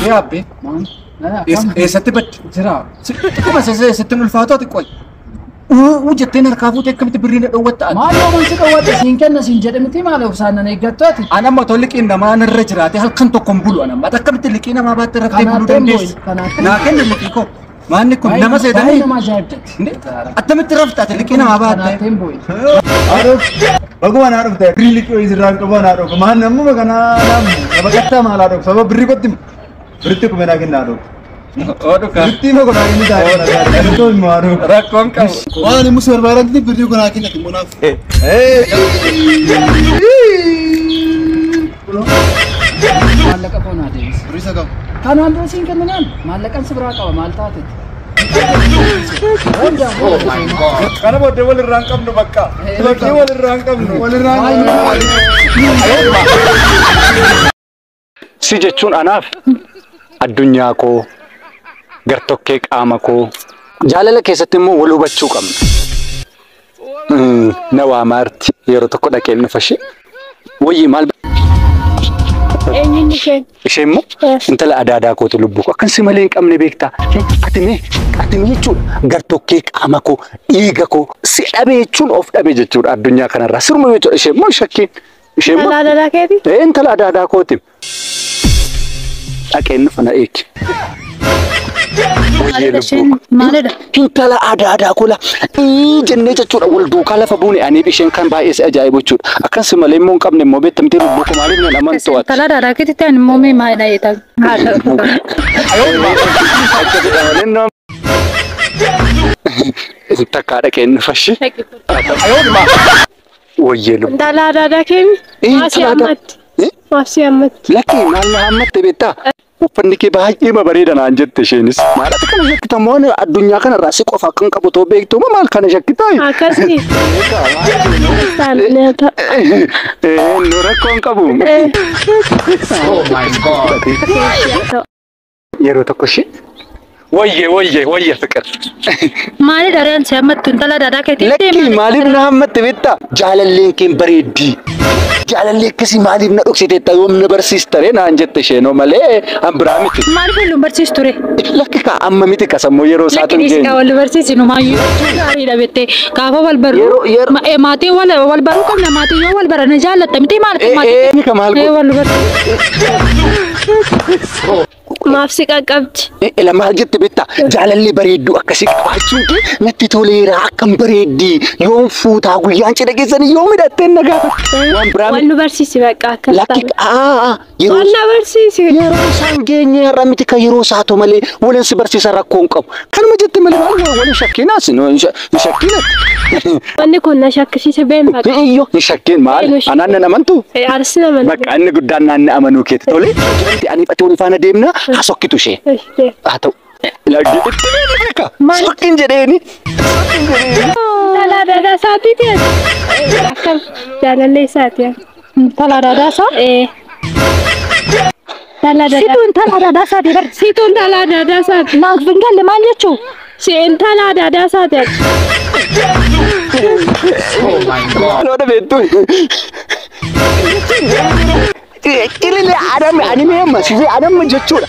Yaabbee. Eessatti badde? Jira. Xiqquma sittin ulfaatoo xiqqoo. Uu jetteen harkaa fuutee akkamitti birrii na dhoowwatta ati? Maal yoo si dhoowwadhe siin kenna siin jedhe miti maal obsaan nan eeggattu ati? An amma otoo liqiin namaa narra jiraate halkan tokko hin bulu an amma. Ati akkamitti liqii namaa baattee raftee buluu dandeessa? Naa kenni liqii koo. Maanni kun nama seetanii? Baay'ee nama ajaa'ibdatti. Attamitti rafta ati liqii namaa baattee? Kanaatteen boo'i. Baguma naa dhufte birrii liqii wayii sirraan qabu naa dhufu. Maal namuma kanaa naamu nama gattaa maalaa dhufu sababa birrii kotti birritti kumee naa kennaa dhufu. Oduka. Birritti ma godhaa inni taa'ee naa dhufu. Rakkoon qabu. Waan inni musu barbaadan birrii konaa kenna immoo naaf. Maallaqa koo naa deebisi. Birrii isa qabu. Kanaan dura siin kenninaan maallaqan si biraa qaba maal taatetti? Kana booddee walirraa hin qabnu bakka. Bakkee walirraa hin qabnu. Walirraa hin qabnu. Si jechuun anaaf addunyaa koo gartokkee qaama koo jaalala keessatti immoo wal hubachuu qabna. Na waamaarti yeroo tokko dhaqeen dhufa ishee. Wayii maal Eenyuun isheen? Ishee immoo intala adaadaa kooti lubbuu koo akkan si malee hin qabne beektaa. Ati mee ati mee jechuudha gartokkee qaama koo dhiiga koo si dhabe jechuun of dhabe jechuudha addunyaa kanarraa sirma jechuudha ishee immoo shakkiin. Ishee immoo Intala adaadaa keeti? Intala adaadaa kooti. Dhaqeen dhufa na eegi. Maalidha isheen? Maalidha? Intala adaadaa kola jennee jechuudha wal duukaa lafa buune aniif isheen kan baay'ee si ajaa'ibu jechuudha. Akkan si malee immoo hin qabne immoo beektamtee lubbuu koo maaliif nan amantu ati? Intala adaadaa keeti ta'an immoo mee maalidha jeetaa? Haadha. Akkasidha malee nama. Takkaa dhaqeen dhufa ishee. Wayyee lubbuu. Intala adaadaa keemi? Maasii ammatti. Maasii ammatti. Lakkii maal na hammatte beektaa? Uffanni kee baay'ee bareeda naan jette isheenis. Maal ati kana shakkitaa moo addunyaa kanarraa si qofa akkan qabu too beektu moo maal kana shakkitaa? Akkasii. Nu rakkoo hin qabu. Yeroo tokko ishee wayyee wayyee wayyee fiqir. Maalidha reen si hammattu intala adaadaa keetii? Lakkii maaliif na hammatte beektaa? Jaalalleen kee bareeddii. Jaalallee akkasii maaliif na dhoksiteetta yoom na barsiista ree naan jette isheenoo malee an biraa miti. Maaliif wal barsiistu ture? Lakki kaa amma miti kasammoo yeroo Lakki isaatu hin dhiisi kaa geenye. wal barsiisinu maayyuu gaariidha beektee gaafa wal barru maatiin wal baruu qabna maatiin yoo wal baran jaallatta miti maal maatiin Inni ka maal godhu? Wal barsiisu. Maaf si qaqqabdi? Ila maal jette beektaa? Jaalallee bareedduu akkasii qabaachuun kee natti toleera akkam bareeddii yoom fuutaa guyyaan cidha keessanii yoo midhatteen na gaafatte. Waan biraa Wal nu barsiisi bakka akkas Lakki taate. yeroo Wal na barsiisi. Yeroo isaan geenye har'a miti kan yeroo isaatu malee waliin si barsiisa rakkoo hin qabu. Kanuma jette malee maal waliin shakkiinaas hin shakkiinatti. Wanni kun na shakkisiise been bakka. Iyyo hin shakkiin maal anaan nan amantu? Arsi nama. Bakka inni guddaan naanni amanuu keeti tole. Wanti ani ati wal faana deemna haa sokkitu ishee. Haa ta'u. Lagdi itti beeka. Sokkiin jedheeni. Intala adaadaa isaatii ta'e. Akkam jaalallee isaati. Intala adaadaa isaa? Intala adaadaa. Situ intala adaadaa isaati bar. Situ intala adaadaa isaati. Naaf hin galle maal jechuu? Si intala adaadaa isaati. Maaloo beektu. Ilili adam ani mee amma si adam jechuudha.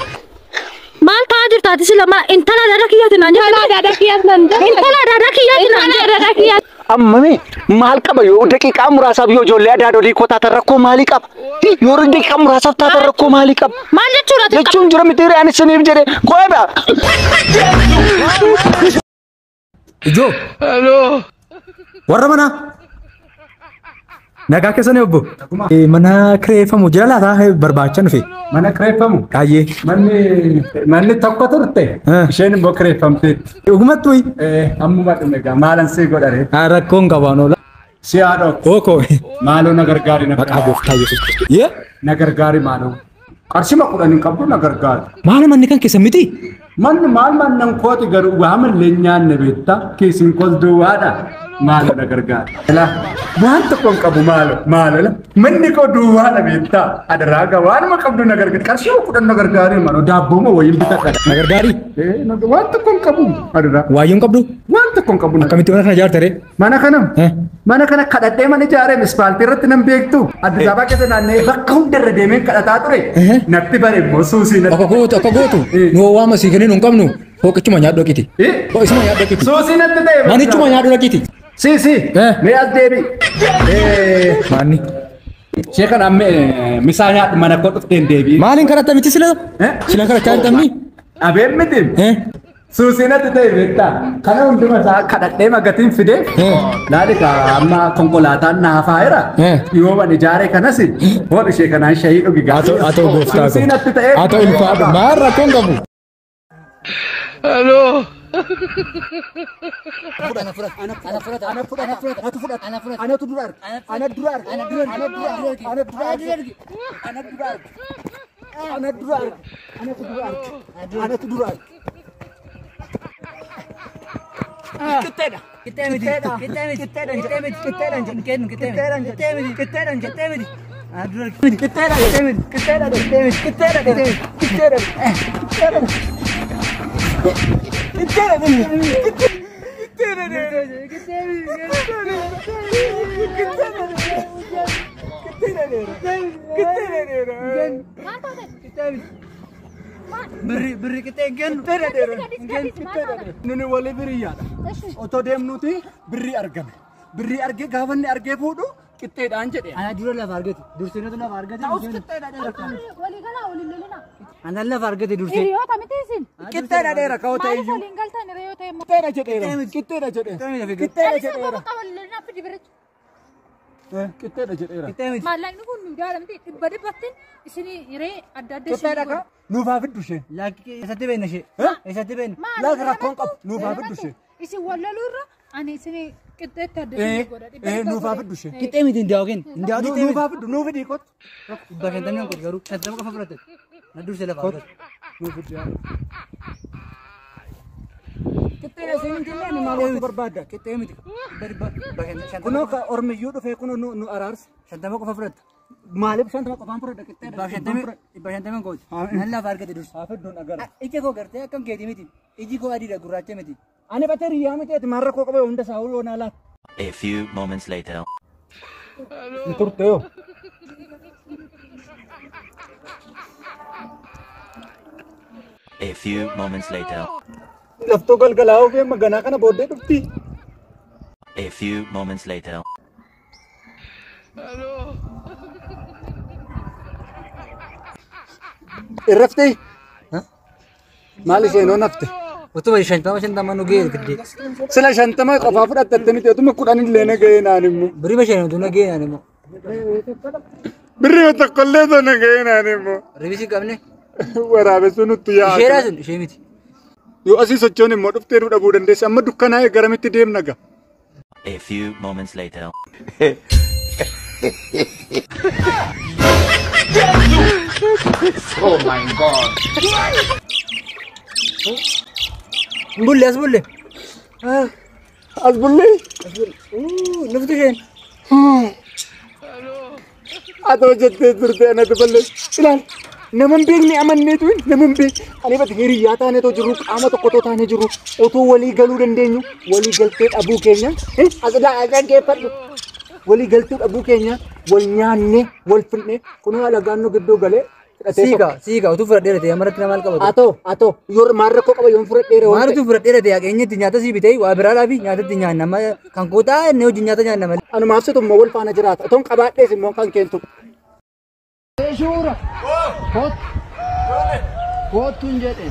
Maal ta'aa jirta ati sila intala adaadaa kiyyaati naan jette. Intala adaadaa kiyyaati naan jette. Intala adaadaa kiyyaati naan jette. Intala adaadaa kiyyaati. Amma mee maal qaba yoo daqiiqaa muraasaaf yoo ijoollee adaadolii koo taatan rakkoo maalii qaba? Yoo daqiiqaa muraasaaf taatan rakkoo maalii qaba? Maal jechuudha ati? Jechuun jira miti ani siniif jedhe qo'eedha. Ijoo. Warra manaa. Nagaa keessanii obbo. Mana kireeffamu jira laataa barbaachaa dhufe. Mana kireeffamu? Kaayyee. Manni tokko turte. Isheen immoo kireeffamteetti. Dhugumattu wayi? Ammuma dhume egaa maalan sii godhare? Rakkoon qabaan oola. Si haadha. Kookoo. Maaloo na gargaari na. Maqaa gooftaa Yesuus Kiristoos. Yee? Na gargaari maaloo. Qarshima 10 hin qabdu na gargaari. Maal manni kan keessa miti? Manni maal mannan kooti garuu waa malee nyaanne beektaa kiisiin koos duwwaadha. Maaloo na gargaari. Waan tokko hin qabu maaloo maaloo manni koo duwwaadha beektaa adaraa gaa waanuma qabdu na gargaari qarshima 10 na gargaari maaloo daabbooma wayiin bitadha. Na gargaari? Waan tokko hin qabu adaraa. Waayyoo hin qabdu? Waan tokko hin qabu. Akkamitti mana kana ijaarte ree? Mana kana? Mana kana kadhadhee mana ijaaree ispaaltii irratti nan beektu. Addis Ababaa keessa naanna'ee bakka hundarra deemeen kadhataa ture. Natti bare immoo suusii natti. Akka gootu akka gootu nu waama sii kenninu hin qabnu hooqichuma nyaadhu dhaqiti. Ho'isuma nyaadhu dhaqiti. Suusii natti ta'e. Manichuma nyaadhu dhaqiti. Si si. Mee as deebi. Maanni. Ishee kana amma misaa nyaadhu mana koo dhufteen deebi'i. Maaliin kadhatta miti sila? Sila kadhachaa hin qabni? Abeen miti. Suusii natti ta'e beektaa. Kana hunduma isaa kadhadhee magatiin fidee. Laali ka amma konkolaataan na hafaa jira. Yoo mana ijaare kanas hoodhu ishee kanaan shayii dhugi gaafa. Haa ta'u gooftaa Suusii natti ta'e. Haa ta'u ulfaadhu. Maal rakkoon qabu? Hello. Nuni walii biriyyaadha. Otoo deemnuti birrii argame. Birrii argee gaafa inni argee fuudhu qixxeedhaan jedhe. Ana dura lafa argate. Dursee lafa argate. Ta'us qixxeedha dheera. Walii galaa waliin lolina. Ana lafa argate dursee. Hiriyoota miti isin. Qixxeedha dheera ka'oo ta'e Maaliif iyyuu. waliin galtan hiriyoota immoo. Qixxeedha jedheera. Qixxeedha jedheera. Qixxeedha jedheera. Bakka waliin lolina fidi biricha. Qixxeedha jedheera. Maallaqni kun nu daala miti dhibba dhibbattiin isinii hiree adda adda isin Qixxeedha ka nuuf haa fiddu ishee. Laakki eessatti beekna ishee? Eessatti beekna? Laakki rakkoon qabu nuuf haa fiddu ishee. Isin wallaluu irra ani isinii qixxeetti adda isin godha. Nuuf haa fiddu ishee. Qixxee miti hin daawwakin. Hin daawwakin qixxee Nuuf haa fiddu nuuf fidii kottu. Dhibba shantamii hin garuu shantama qofa fudhate. Na dursee lafa argate. Nuuf fiddu yaa. Qixxeedha isheen hin jennee ani maal gochuu barbaadda? Qixxee miti. Dhibba dhibba shantama. Kunoo ka ormiyyuu dhufee kunoo nu araarsa. Shantama qofa fudhatta. Maaliif shantama qofaan fudhadha qixxeedha? Dhibba shantamii hin Nan lafa argate dursa. Haa fidduun agarra. Ija koo gartee akkam keetii miti. Iji koo adiidha gurraacha miti. Ani batee riyyaa miti ati maal rakkoo qaba hunda isaa yoo naa laata. A few moments later. Hin turte yoo. A few moments later. Laftoo galgalaa ofii amma ganaa kana booddee dhufti. A few moments later. Irraftee? Maal isheen hoo nafte? Utuma shantama shantama nu ga'e giddee. Sila shantama qofaa fudhatte miti utuma kudhan illee na ga'ee naan immoo. Birrii shan utuu na ga'e naan immoo. Birrii tokkollee osoo na ga'ee naan immoo. Ribisi qabne. Waraabessuun nutti yaa'a. Isheedhaa sun ishee miti. Yoo asii sochoon immoo dhuftee nu dhabuu dandeessi amma dukkanaa'ee garamitti deemna ga. A few moments later. Oh my God. Bulle as bulle. As bullee. Nuftu isheen. Atoo jettee turte anatu balleessu. Ilaal nama hin beekne amanneetu nama hin beekne. Ani bati hiriyyaa taaneetoo jirru qaama tokkotoo taanee jirru otoo walii galuu dandeenyu walii galtee dhabuu keenya as dhaggeeffadhu. Walii galtee dhabuu keenya wal nyaanne wal finne kunoo alagaan nu gidduu galee fudhatee Siika siika utuu fudhadheera ta'e amarratti nama maal qabatu? Atoo atoo yoo maal rakkoo qaba yoon fudhadheera waan Maal utuu fudhadheera ta'e haqeenyatti nyaata sii bitee waa biraa dhaabi nyaatatti nyaanna amma kan kootaa inni hojii nyaata nyaanna malee. Anumaaf situ immoo wal faana jiraata. Otoon qabaadhees immoo kan keentu. Suura. Kottu hin jedhe.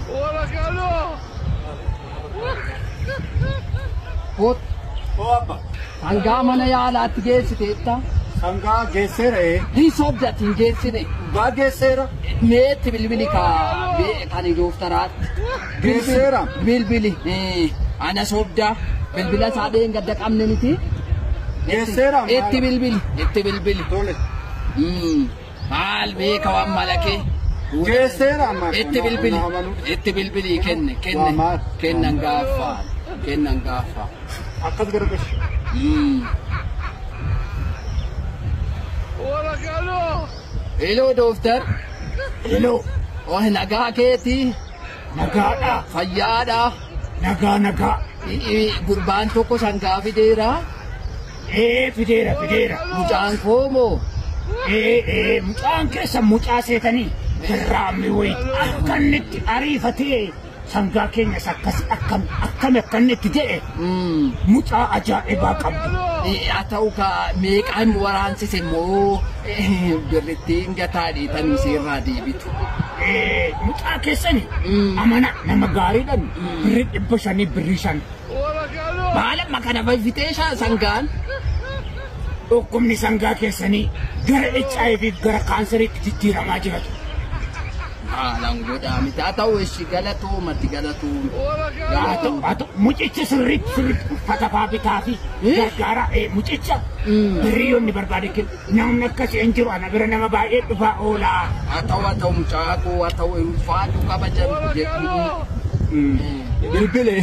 Kottu. Sangaa mana yaalaatti geessiteetta. Sangaa geesseera ee. Hin sobdati hin geessine. Dhugaa geesseera. Meetti bilbili kaa kan dooftaraatti. Geesseera. Bilbili. Ana sobdaa. Bilbila isaa dheengadda qabne miti. Geesseera. Itti bilbili. Itti bilbili. Tole. Maal beeka waan malakee. Geesseera amma. Itti bilbili. Itti bilbili kenne kenne. Kennan gaafa. Kennan gaafa. Akkas gara gashi. Hello dooftar. Hello. Oh nagaa keeti. Nagaadha. Fayyaadha. Nagaa nagaa. Gurbaan tokko sangaa fideera. Fideera fideera. Mucaan koo moo? Mucaan keessa mucaa seetanii garraamni wayii akka inni itti ariifatee sangaa keenyas akkas akkam akkam akka inni itti jedhe mucaa ajaa'ibaa qabdu. Haa ta'u kaa meeqaan waraansise immoo birrittiin gataa dhiitanii seerraa deebitu. Mucaa keessani amana nama gaariidhaan birrii 500 birrii 5. Maal amma kana fitee sangaan? Dhukkubni sangaa keessanii gara HIV gara kaanseriitti jijjiiramaa jiratu. Haalaan godhaa miti. Haa ta'u ishi galatoomatti galatoom. Haa ta'u mucicha sirriitti sirriitti uffata faa bitaa fi gargaara mucicha birrii yoo inni barbaade kennu namni akkasii hin jiru ana bira nama baay'ee dhufaa oolaa. Haa ta'u mucaa koo haa ta'u ulfaatu kabajan jedhu. Bilbile.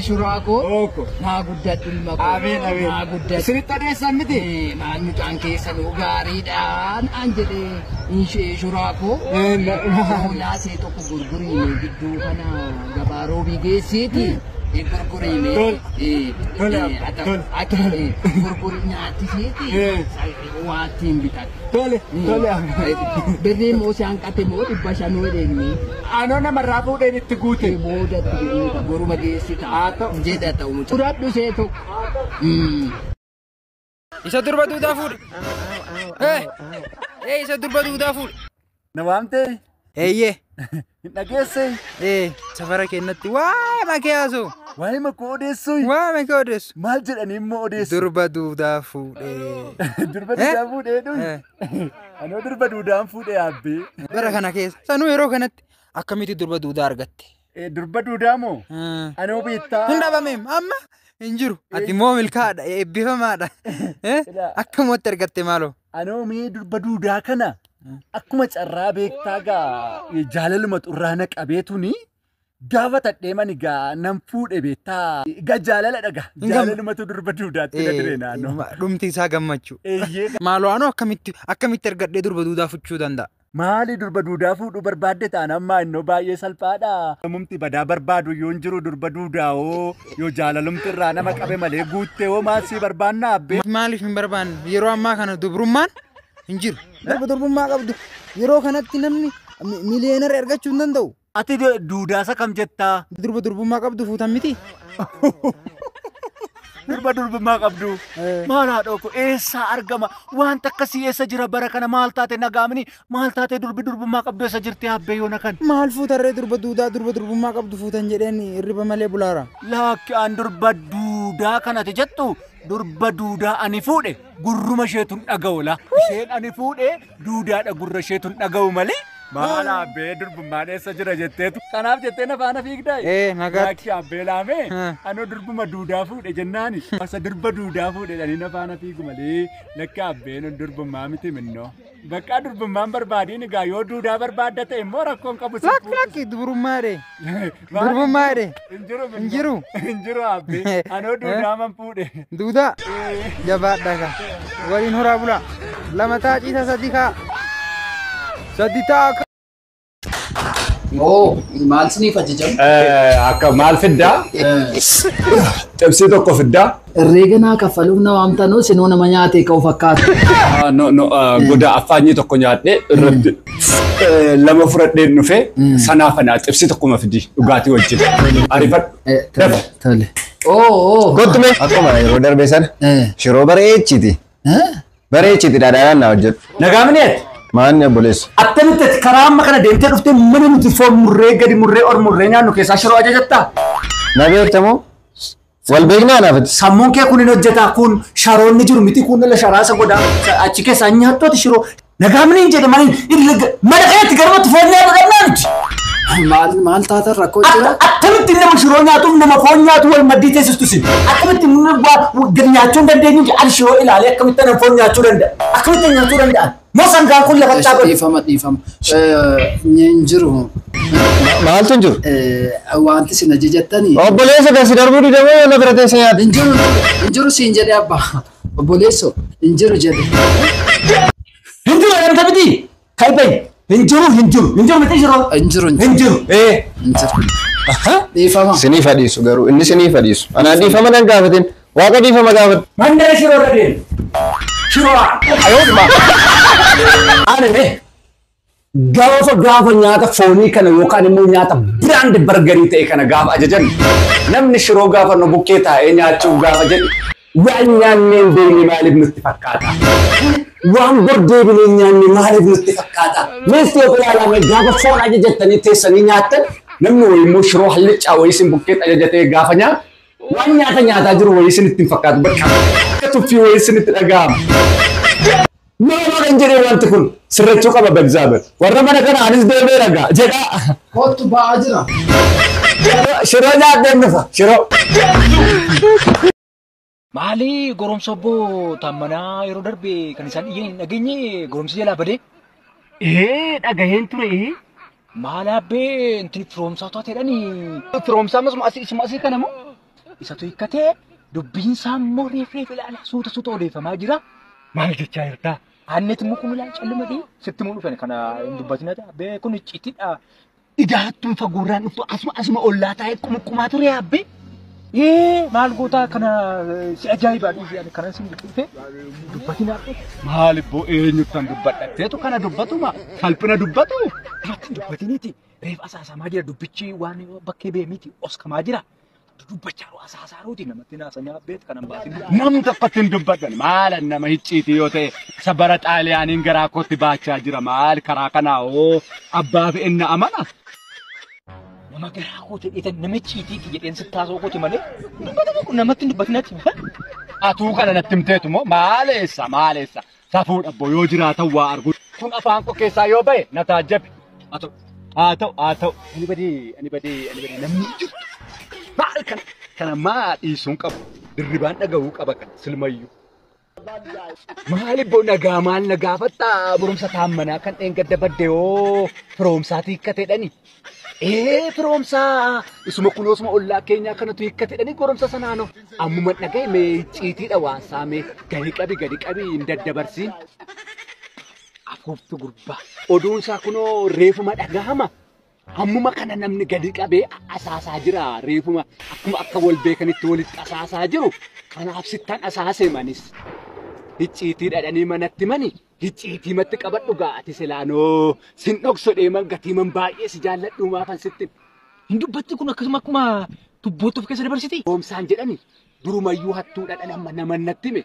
Shuraa koo. Ooko. Naa guddadhu ilma koo. Ameen ameen. Naa guddadhu. Isinitti odeessan miti? Maal mucaan keessanuu gaariidhaan an jedhee shuraa koo. Hoolaa see tokko gurguriime gidduu kana gabaa roobii geessiiti. Gurguriime. Tole. Tole. Gurguri nyaattiseeti. Waa ittiin bitadhu. Tole. Tole. Birrii immoo si hanqate immoo 500 jedheenyi. Anoo namarraa fuudheen itti guute. Boodatti jedhee boruma geessita. Jedha ta'u mucaa. Fudhadhu see tokko. Isa durba duudaa fuudhe. Isa durba duudaa fuudhe. Na waamtee? Eeyyee. Hin dhageesse? Safara keenyatti waa makee haasoo. Waa'ee makoo odeessu? Waa makee odeessu. Maal jedhanii immoo odeessu? Durba duudaa fuudhee. Durba duudaa fuudhee dhuyi? Anoo durba duudaan fuudhee yaabbee. Bara kana keessa sanuu yeroo kanatti akkamitti durba duudaa argatte? Durba duudaa moo? Anoo beektaa. Hin dhabameem amma hin jiru. Ati immoo milkaa'aadha eebbifamaadha. Akkamatti argatte maaloo? Anoo mee durba duudaa kana akkuma carraa beektaa gaa jaalaluma xurraana qabeetuni gaafa tadhee gaa nan fuudhe beektaa gaa jaalala dhaga jaalalumatu durba duudaatti na dire naannoo. Dhumti isaa gammachuu. Maaloo anoo akkamitti argadhee durba duudaa fuchuu danda'a? Maali durba duudaa fuudhuu barbaadde ta'an ammaa innoo baay'ee salphaadha. Namumti badaa barbaadu yoo hin jiru durba duudaa hoo yoo jaalalumti irraa nama qabe malee guuttee hoo maal sii barbaanna abbee. Maaliif hin barbaanne yeroo ammaa kana dubrummaan hin jiru. Durba durbummaa qabdu yeroo kanatti namni miliyeenara argachuu hin danda'u. Ati duudaasa kam jettaa? Durba durbummaa qabdu fuutan miti. Durba durbummaa qabdu. Maal haadha koo eessaa argama? Wanta akkasii eessa jira bara kana maal taate nagaamini? Maal taate durbi durbummaa qabdu eessa jirti abbee yoona kan? Maal fuutarree durba duudaa durba durbummaa qabdu fuutan jedheen hirriba malee bulaara. Lakki an durba duudaa kanati jettu durba duudaa ani fuudhe gurruma isheetun dhaga'u la. Isheen ani fuudhe duudaadha gurra isheetun dhaga'u malee. Maal abbee durbummaan eessa jira jetteetu. Kanaaf jettee na faana fiigdaa? Nagaatti. Lakki abbee laamee anoo durbuma duudaa fuudhe jennaani. Asa durba duudaa fuudhe dhanii na faana fiigu malee lakki abbeen durbummaa miti minnoo. Bakka durbummaan barbaadiin egaa yoo duudaa barbaadda ta'e immoo rakkoon qabu. Lakki lakki durbummaa jedhee. Durbummaa jedhee. Hin jiru. Hin jiru. Hin jiru abbee anoo duudaa man fuudhe. Duudaa. Jabaadha kaa. Waliin horaa bulaa. 2 taa ciisa 3 kaa. 3 taa. Oo, maal isiniif ajajamu? Akka maal fiddaa? Xibsii tokko fiddaa? Herreega naa kaffaluuf na waamtanoo sinoo nama nyaatee ka'u fakkaata. No no goda afaanyii tokko nyaadhee irratti 2 fudhadheen dhufee sanaaf anaa xibsii tokkuma fidi dhugaatii wajjin. Ariifadhu. Tole tole. Oo. Kottu mee. Akkuma yeroo darbe sana shiroo bareechiti. Bareechiti dhadhaan naa hojjedhu. Nagaamni ati? Maanni obboleessu. Attamitti ati karaa amma kana deemtee dhuftee mana nuti foon murree gadi murree ol murree nyaannu keessaa shiroo ajajattaa? Na beektamoo? Wal beeknaa naafati. Sammuun kee kun hin hojjetaa kun sharoonni jiru miti kun la sharaasa godhaa achi keessaa nyaattooti shiroo. Nagaamni hin jedhe mana kanatti garumatti foon nyaatu dhabnaa miti. Maal maal taatan rakkoo jira? Attamitti nama shiroo nyaatuuf nama foon nyaatu wal maddii teessistu sin. Akkamitti gadi nyaachuu hin dandeenyu ani shiroo ilaalee akkamitti nama foon nyaachuu danda'a? Akkamitti nyaachuu danda'a? Moo sangaan kun lafa dhaabatu? Dhiifama dhiifama. Hin jiru. Maaltu hin jiru? Wanti isin ajajattanii. Obboleessa kan si darbuu didamoo yoo na bira teessee nyaata? Hin jiru hin jiru siin jedhe abbaa. Obboleesso hin jiru jedhe. Hin jiru jedhamta miti? Kai bayi. Hin jiru hin jiru hin jiru miti shiroo? Hin jiru hin jiru. Hin jiru. Dhiifama. Siniif adiisu garuu inni siniif adiisu. Anaan dhiifama nan gaafatin. Waaqa dhiifama gaafadhu. Mandara shiroo irra deemu. Shiroo. Ayoodhuma. Ani mee gaafa nyaata foonii kana yookaan immoo nyaata biraand bargarii ta'e kana gaafa ajajan namni shiroo gaafa nu bukkee taa'ee nyaachuuf gaafa jedhu waan nyaannee hin beekne maaliif nutti fakkaata? Waan bor deebinee nyaanne maaliif nutti fakkaata? Meessi yoo ilaalame gaafa foon ajajattanii teessanii nyaattan namni wayii immoo shiroo hallichaa wayii isin bukkeetti ajajatee gaafa nyaatu waan nyaata nyaataa jiru wayii isin itti hin fakkaatu bakka akka tuffii wayii isin itti dhaga'ama. Maal kan jedhee wanti kun sirrachuu qaba Begzaaber. Warra mana kana anis deemee ragaa jedhaa. Kottu ba'aa jira. Shiroo nyaadheen dhufa shiroo. Maali goromsa obbo Taammanaa yeroo darbe kan isaan iyyan hin dhageenye goromsi jalaa badee? Ee dhagaheen ture. Maal abbee intin firoomsaa taateedhani. Firoomsaa masuma asii isuma asii kana moo? Isatu hiikkatee dubbiin isaa immoo reef reef ilaala suuta suuta odeeffamaa jira. Maal jechaa jirtaa? Aanneet immoo kun ilaala callumadee sitti immoo dhufan kana hin dubbatin abbee kun icciitiidha. Idaattuun fagoorraan dhuftu asuma asuma ollaa taa'ee qumuqqumaa ture abbee. Ee maal gootaa kana si ajaa'ibaa dhiisee ani kanan sin dhufe dubbatin abbee. Maal ibboo eenyuttan dubbadhatteetu kana dubbatuma salphina dubbatu. Irratti hin dubbatiniiti reef asaasamaa jira dubbichi waan bakkee ba'e miti oskamaa jira. Dubbachaa asaasaruuti namatti naasanii abbeet kanan baasin. Nam tokkotti hin dubbatan maalan nama hicciitii yoo ta'e isa bara xaaliyaaniin garaa kootti baachaa jira maal karaa kanaa hoo abbaa fi inna amana. Nama garaa kooti jedheetan nama icciitiiti jedheen sittaasoo kooti malee dubbatama kun namatti hin dubbatinati. Atuu kana natti himteetu moo maaleessa maaleessa safuudha abboo yoo jiraatan waa argu. Kun afaan koo keessaa yoo ba'e na taajjabe. Haa ta'u. Haa ta'u haa ta'u. Ani badee ani badee ani badee namni jiru. Maal kana kana maa dhiisuun qabu dirribaan dhaga'uu qaba kana silmayyuu. Maal ibboo nagaa maal na gaafattaa barumsa taammanaa kan dheengadda badde hoo firoomsaatii hiikkateedhani. Ee firoomsaa isuma kunuunsuma ollaa keenyaa kanatu hiikkateedhani goromsa sanaanoo. Ammuma dhagaye mee icciitiidha waan saamee gadi qabi gadi qabi hin daddabarsiin. Afuuftu gurbaa oduunsaa kunoo reefuma dhagahama. Ammuma kana namni gadi qabee asaasaa jira reefuma akkuma akka wal beekanitti walitti asaasaa jiru kanaaf sittan asaasee manis. Icciitii dhadhanii manatti mani icciitii matti qabadhu gaati silaanoo sin dhokso deeman gatiiman baay'ee si jaalladhu maafan sitti. Hin dubbatti kun akkasuma akkuma tubbootti of keessa dabarsiti. Goomsaan jedhani durumayyuu hattuu dhadhan amma nama natti hime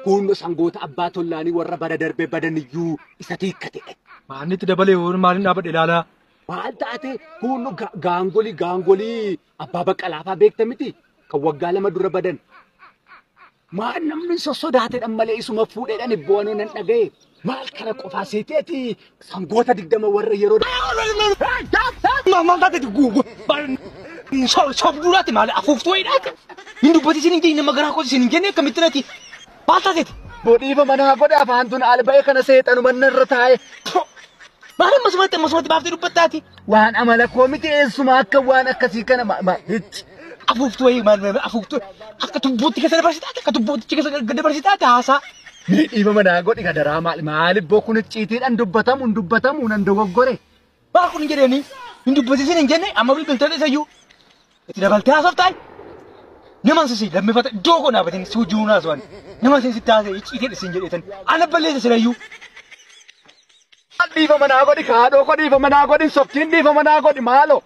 kuunno sangoota abbaa tollaanii warra bara darbee badaniyyuu isa tiikkate. Maannitti dabalee maaliin dhaabadhe ilaalaa? Maal taate kuunno gaangolii gaangolii abbaa baqqalaafaa beekta miti kan waggaa lama dura badan. Maal namni sossodaateedhaan malee isuma fuudheedhaan ibboonoo nan dhagaye. Maal kana qofaa seeteeti sangoota 20 warra yeroo. Maal taate guugu sobduudhaati maali afuuftuu wayiidhaati. Hin dubbati isin hin jenne nama garaa kooti isin hin jenne akkamitti nati maal taateeti? Bodhiifa manaa godhe afaan tun alba'ee kana seexanu manna irra taa'e. Maal ammasumatti ammasumatti baaftee dubbattaati? Waan amala koo miti eessuma akka waan akkasii kana hichi. Afuuftuu wayii maal afuuftuu akka tubbootti keessa dabarsitaati akka tubbootti keessa dabarsitaati haasaa. Miidhiifa manaa godhi kadaraa maal maal ibboo kun icciitiidhaan dubbatamu hin dubbatamu nan dogoggore. Maal kun hin jedhanii hin dubbatisin hin jenne amma bilbiltoota isayyuu itti dabaltee haasoftaay. Naman sisi lammifata iddoo koo dhaabatin si wajjin haasawaan nama sin sitti haasa'e icciitiidha sin jedheetan ana balleessa silayyuu. Dhiifa manaa godhi kaadhoo koo dhiifa manaa godhi sokkiin dhiifa manaa godhi maaloo.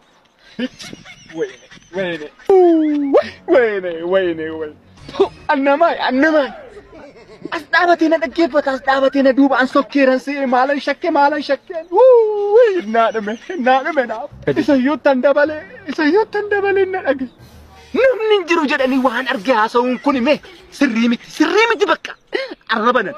Wayne wayne wayne wayne wayne. Annamaay annamaay. As dhaabatee na dhaggeeffata as dhaabatee na duuba an sokkeeran si'e maalan shakke maalan shakkeen. Innaa dhume innaa dhume naaf. Isayyuu tan dabalee isayyuu tan dabalee na dhage. Namni hin jiru jedhanii waan arge haasa'uun kun hime sirrii miti sirrii miti bakka arrabanan.